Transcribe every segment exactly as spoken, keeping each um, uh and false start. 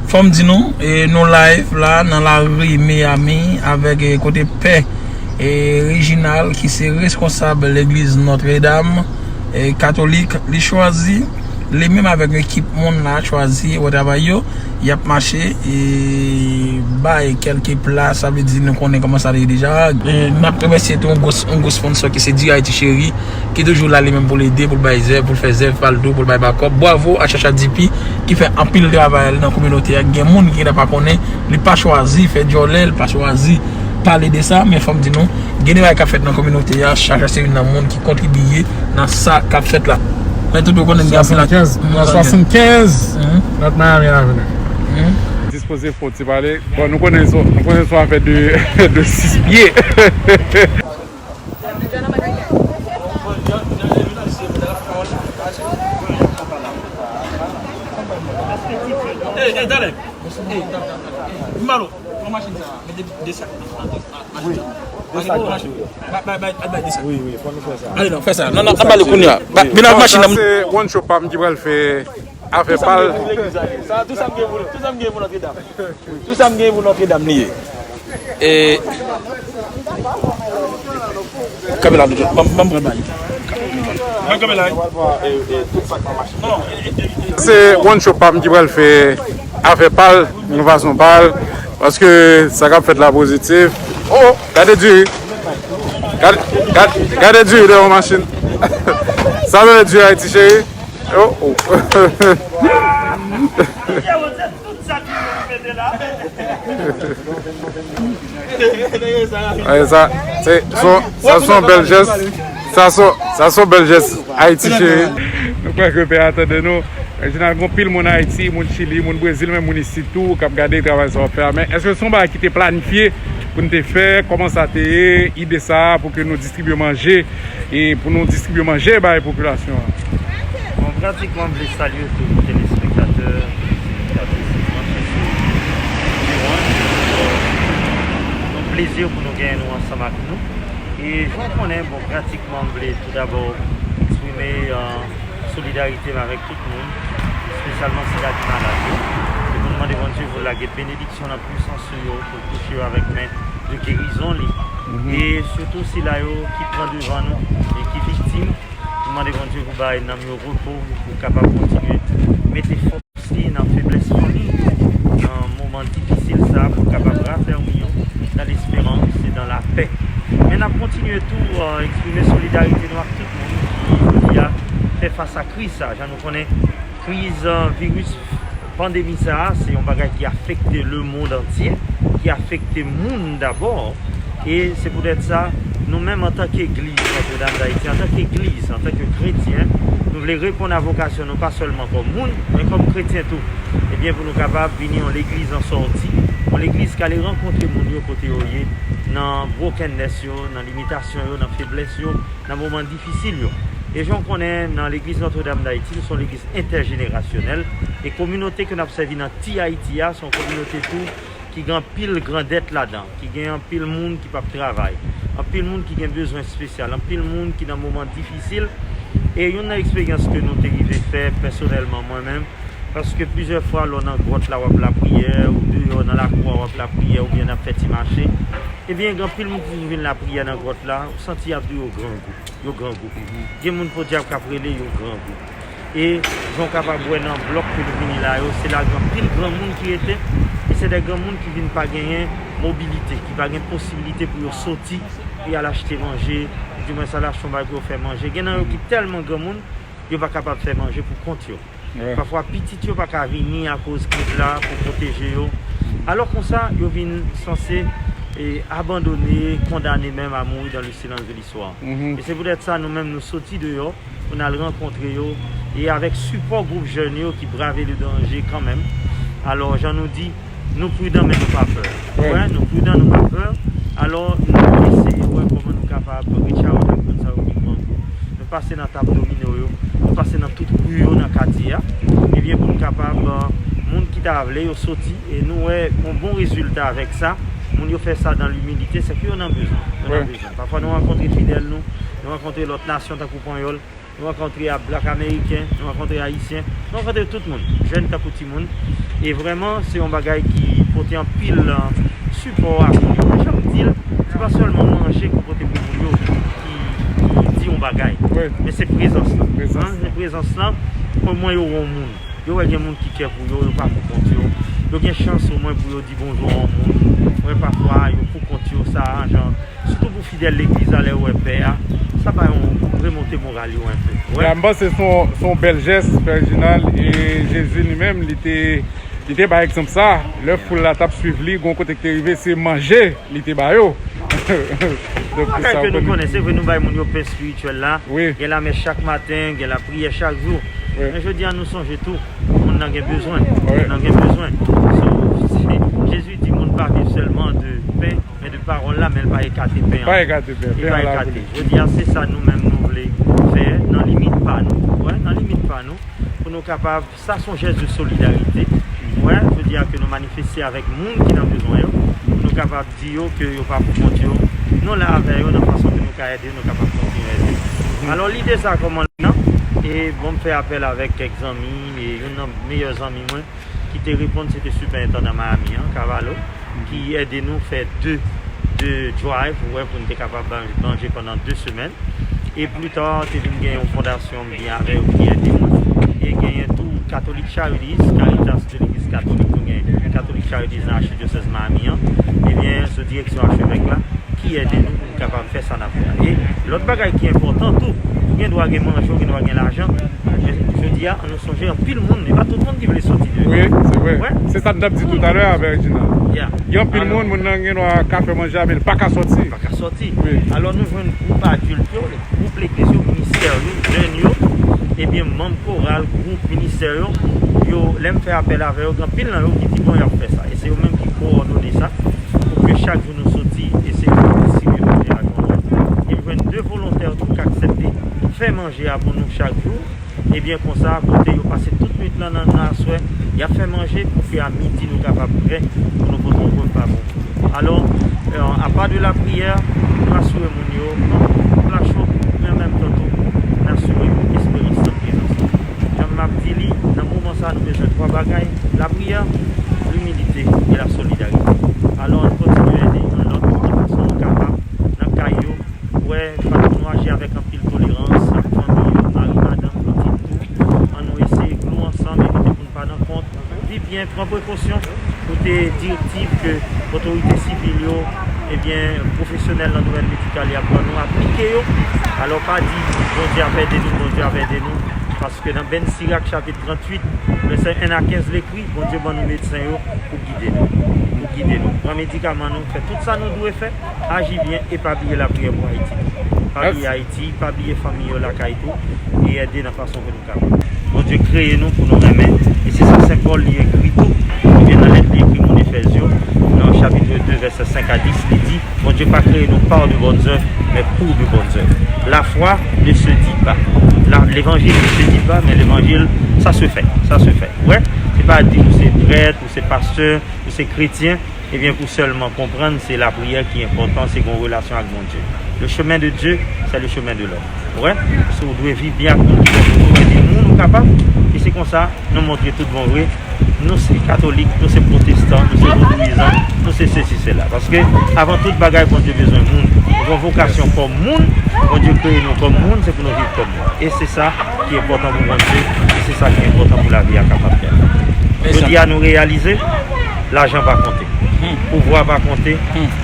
Fò m di nou, e, nou live la nan lari Miami avèk, e, kote pè, e, Reginald ki se reskonsab legliz Nòtredam, e, katolik. Li chwazi, li menm avèk ekip moun la chwazi wè travay yo, y ap mache, e, bay kèlke pla, sa vle di nou konnen kòman sa ye deja. E, n ap remèsye tou yon gwo, yon gwo sponsor ki se Di Ayiti Cheri, ki toujou la li menm pou l ede, pou l bay zèv, pou l fè zèv pa l tou, pou l bay bakòp. Bwavo a Chacha D P ki fè anpil travay nan kominote a. Gen moun ki gentan pa konnen, li pa chwazi fè djòlè, li pa chwazi pale de sa, men fò m di nou, gen de bagay k ap fèt nan kominote a, Chacha se youn nan moun ki kontribiye nan sa k ap fèt la. Men tout ou konnen gen anpil ak- Swasann kenz, nan swasann kenz, North Miami Avenue. Dispoze fè yon ti pale. Bon, nou konnen se, nou konnen se yon afè de, de sis pye. Hey, hey, talè. Hey, talè, talè. Hey, Malo, pran machin sa, mete de sak nan, nan, nan machin sa. Wi, de sak. Bay, bay, bay, bay de sak. Wi, wi, fò nou fè sa. Ale non, fè sa. Non, non, ann ale kounye a. Vin ak machin nan. Sa se Juancho pa m ki pral fè afè pa l. Tout sa m gen pou, tout sa m gen pou Nòtredam. Tout sa m gen pou Nòtredam li ye. E, kamera nou, ban m, ban m pran bagay. Ban kamera. Se Juancho pa m ki pral fè afè pa l, nan fason pa l, paske sa k ap fèt la pozitif. Oh, gade diri. Gade, gade, gade diri devan machin. Sa se diri Ayiti Cheri. Oh, oh. Ay, sa, se, son, sa se yon bèl jès. Sa se, sa se yon bèl jès. Ayiti Cheri. Nou kwè ke pè a tande nou. Reginald, gen anpil moun Ayiti, moun Chili, moun Brezil, menm moun isit tou, k ap gade travay sa w ap fè a. Men èske se yon bagay ki te planifye pou n te fè? Kòman sa te ye, ide sa a, pou ke nou distribye manje, e pou nou distribye manje bay popilasyon an? Bon, pratikman, m vle salye tout telespektatè, telespektatris ki branche sou Viwan. Se yon plezi pou nou genyen nou ansanm ak nou. E jan w konnen, bon, pratikman, m vle toudabò eksprime, euh, solidarite m avèk tout moun, espesyalman sila ki malad yo. E pou n mande Bondye pou l lage benediksyon l an pwisans sou yo, pou l touche yo avèk men de gerizon li. E sitou sila yo ki pran devan nou e ki viktim, nou mande Bondye pou bay nanm yo repo, pou kapab kontinye mete fòs li nan feblès fanmi, nan moman difisil sa, pou kapab rafèmi yo dans l'espérance et dans la paix. Men n ap kontinye tou, euh, eksprime solidarite nou ak tout moun ki jodi a fè fas a kriz sa. Jan nou konnen, kriz, euh, viris pandemi sa a, se yon bagay ki afekte lemonn antye, ki afekte moun dabò. E se poutèt sa, nou menm antanke egliz Nòtredam Dayiti, antanke egliz, antanke kretyen, nou vle reponn a vokasyon nou pa sèlman kòm moun, men kòm kretyen tou. Ebyen, pou nou kapab vini yon legliz an sòti, yon legliz k ale rankontre moun yo kote yo ye, nan brokenness yo, nan limitasyon yo, nan feblès yo, nan moman difisil yo. E jan w konnen, nan legliz Nòtredam Dayiti, nou se yon legliz entèjenerasyonèl, e kominote ke n ap sèvi nan Ti Ayiti a, se yon kominote tou ki gen anpil grandèt ladan, ki gen anpil moun ki p ap travay, anpil moun ki gen bezwen espesyal, anpil moun ki nan moman difisil. E youn nan eksperyans ke nou te rive fè pèsonèlman mwen menm, paske plizyè fwa lè w nan gwòt la w ap lapriyè, ou deyò nan lakou a w ap lapriyè, oubyen n ap fè ti mache, ebyen, gen anpil moun ki toujou vin lapriyè nan gwòt la, ou santi y ap di yo grangou. Yo grangou. Gen moun podyab k ap rele yo grangou. E jan w kapab wè nan blòk ke nou vini la yo, se la gen anpil granmoun ki rete, e se de granmoun ki vin pa genyen mobilite, ki pa gen posibilite pou yo soti, pou y al achte manje, di mwens al achte yon bagay pou yo fè manje. Gen nan yo ki tèlman granmoun, yo pa kapab fè manje pou kont yo. Pafwa, pitit yo pa ka vini akoz kriz la pou pwoteje yo. Alò konsa, yo vin sanse, e, abandone, kondane menm a mouri dans le silence de l'histoire. E se poutèt sa, nou menm, nou soti deyò pou n al rankontre yo, e avèk sipò gwoup jèn yo ki brave le danje kanmenm. Alò, jan nou di, nou pridan, men nou pa pè. Wi. Wè, nou pridan, nou pa pè. Alò, nou eseye wè kòman nou kapab reach out ak moun sa yo ki grangou. Nou pase nan tab domino yo, nou pase nan tout ri yo nan katye a. Ebyen, pou nou kapab, euh, moun ki ta vle yo soti, e nou wè yon bon rezilta avèk sa. Moun yo fè sa dans l'humilité, se ke yo nan bezwen. Yo nan bezwen. Pafwa, nou rankontre fidèl nou, nou rankontre lòt nasyon tankou panyòl, Nou rankontre a blak ameriken, nou rankontre ayisyen, nou rankontre tout moun, jèn tankou timoun. E vrèman, se yon bagay ki pote anpil, eh, sipò a moun yo. Men jan m di l, se pa sèlman manje k ou pote pou moun yo ki, ki di yon bagay. Men se prezans lan. Se prezans lan. Omwen yo wè yon moun. Yo wè gen moun ki kè pou yo, yo pa pou kont yo. Yo gen chans omwen pou yo di bonjou a yon moun. Mwen pafwa, yo pou kont yo, sa, jan, sitou pou fidèl legliz la, lè yo wè pè a, sa ba yon remonte moral yo enpe. Wè. Ya, m panse se yon, se yon bèl jès, Ferdinand, e Jezi li menm, li te, li te bay egzanp sa. Lè foul la t ap swiv li, gon kote ki te rive, se manje li te ba yo. Donk, se sa ke nou konnen. Se vre, nou bay moun yo pen espirityèl la. Gen lamès chak maten, gen lapriyè chak jou. Men jodi a, nou sonje tou, moun nan gen bezwen. Moun nan gen bezwen. So, se, Jezi di moun pa viv sèlman de pen, men de pawòl la, men l pa ekate pen an. Pa ekate pen an. Li pa ekate. Jodi a, se sa nou menm nou vle fè nan limit pa nou. Wè, nan limit pa nou, pou nou kapab, sa se yon jès de solidarite. Wè, jodi a ke nou manifeste avèk moun ki nan bezwen yo, pou nou kapab di yo ke yo pa pou kont yo. Nou la avè yo nan fason ke nou ka ede yo, nou kapab kontinye ede yo. Alò, lide sa kòman nan, e bon, m fè apèl avèk kèk zanmi, e youn nan meyè zanmi mwen, ki te reponn, se te sipèentandan Miami an, Cavallo, ki ede nou fè de, de drive, wè, pou n te kapab ban-, manje pandan de semèn. E pli ta, te vin gen yon fondasyon m byen avè yo ki ede nou. E genyen tou Catholic Charities, Caritas de Legliz Katolik, nou gen Catholic Charities nan Achidyosèz Miami an. Ebyen, sou direksyon achevèk la, ki ede nou pou n kapab fè sa n ap fè a. E lòt bagay ki enpòtan tou, ou gen dwa gen manje, ou gen dwa gen lajan, men jodi a, an nou sonje, anpil moun, e pa tout moun ki vle soti deyò. Wi, se vre. Wè. Se sa n t ap di toutalè a, Ferdinand. Ya. Gen anpil moun, moun nan gen dwa ka fè manje a, men li pa ka soti. Pa ka soti. Wi. Alò, nou jwenn gwoup adilt yo, gwoup legliz yo, ministè yo, jèn yo, ebyen, manm koral, gwoup, ministè yo, yo, lè m fè apèl avè yo, gen anpil nan yo ki di, bon, y ap fè sa. E se yo menm ki kowòdone sa, pou ke chak jou nou soti, e se yo ki distribye manje a, konnen. E m jwenn de volontè tou k aksepte fè manje a pou nou chak jou. Ebyen, konsa, kote yo pase tout nwit lan nan, nan aswè, y ap fè manje pou ke a midi nou kapab prè pou nou pote yon repa pou moun yo. Alò, euh, apa de lapriyè, nou asire moun yo, non, pla cho, men an menm tan tou, n asire yo esperans nan prezans li. Jan m ap di li, nan moman sa a, nou bezwen twa bagay, lapriyè, limilite e lasolidarite. Alò, ann kontinye ede youn lòt nan fason nou kapab, nan kay yo, wè, fòk nou aji avèk anpil tolerans ak fanmi yo, mari, madanm, pitit tou. Ann nou eseye glou ansanm, evite pou n pa nan kont. Viv byen, pran prekosyon, koute direktiv ke otorite sivil yo, ebyen, pwofesyonèl nan domèn medikal y ap ban nou, aplike yo. Alò, pa di, Bondye ap ede nou, Bondye ap ede nou, paske nan Benn Sirak, chapit tranntuit, vèsè en a kenz, l ekri, Bondye ban nou medsen yo pou gide nou, pou gide nou. Pran medikaman nou, fè tout sa nou dwe fè, aji byen e pa bliye lapriyè pou Ayiti. Pa bliye Ayiti, pa bliye fanmi yo lakay tou, e ede nan fason ke nou kapab. Bondye kreye nou pou nou renmen, e se sa Sen Pòl li ekri tou, oubyen nan lèt li ekri moun Efèz yo, nan chapit de, vèsè senk a dis, li di, Bondye pa kreye nou par de bonnes œuvres, mais pour de bonnes œuvres. La foi ne se dit pas. La, l'évangile ne se dit pas, mais l'évangile, ça se fait, ça se fait. Wè, se pa di ou se prèt, ou se pastè, ou se kretyen, ebyen, pou sèlman konprann, se lapriyè ki enpòtan, se gen yon relasyon ak Bondye. Le chemin de Dieu, c'est le chemin de l'homme. Wè, si w dwe viv byen ak moun ki bò kote w, ede moun ou kapab, e se konsa, nou montre tout bon vre, nou se katolik, nou se pwotestan, nou se vodouyizan, nou se sesi, sela. Paske, avan tout bagay, Bondye bezwen moun. Nou gen yon vokasyon kòm moun, Bondye kreye nou kòm moun, se pou nou viv kòm moun. E se sa ki enpòtan pou Bondye, e se sa ki enpòtan pou lavi a kapab fèt. Jodi a, nou reyalize, lajan pa konte, pouvwa pa konte,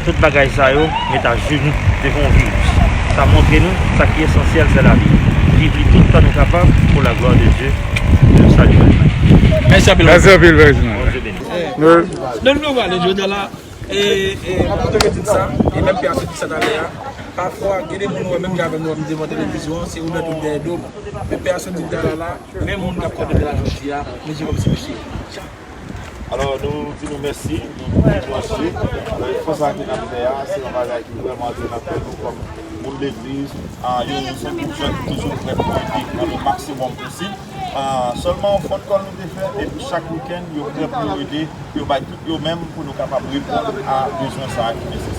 tout bagay sa yo met ajenou devan yon viris. Sa montre nou, sa ki esansyèl, se lavi. Viv li tout tan nou kapab, pour la gloire de Dieu, le salut de l'humanité. Mèsi anpil. Mèsi anpil, Ferdinand. Bondye beni. Nou, nou prale jodi a la, e, e, pou te di sa, e menm Pè a sot di sa talè a, pafwa, gen de moun ou wè menm jan avè m, nou wè m devan televizyon an, se ou mèt ou dèyè do m. Men Pè a sot di talè a la, menm moun k ap kòdone la jodi a, nou di kòmsi mesye. Alò, nou di nou mèsi, nou di nou mèsi. Alò, efò sa ke n ap fè a, se yon bagay ki vrèman antre nan kè nou kòm moun legliz. A, yo se yon gwoup jèn ki toujou prè pou ede nan le maksimòm posib. A, sèlman yon phone call nou te fè, epi chak wikenn, yo prè pou yo ede, pou yo bay tout yo menm, pou nou kapab reponn a bezwen sa a ki nesesè.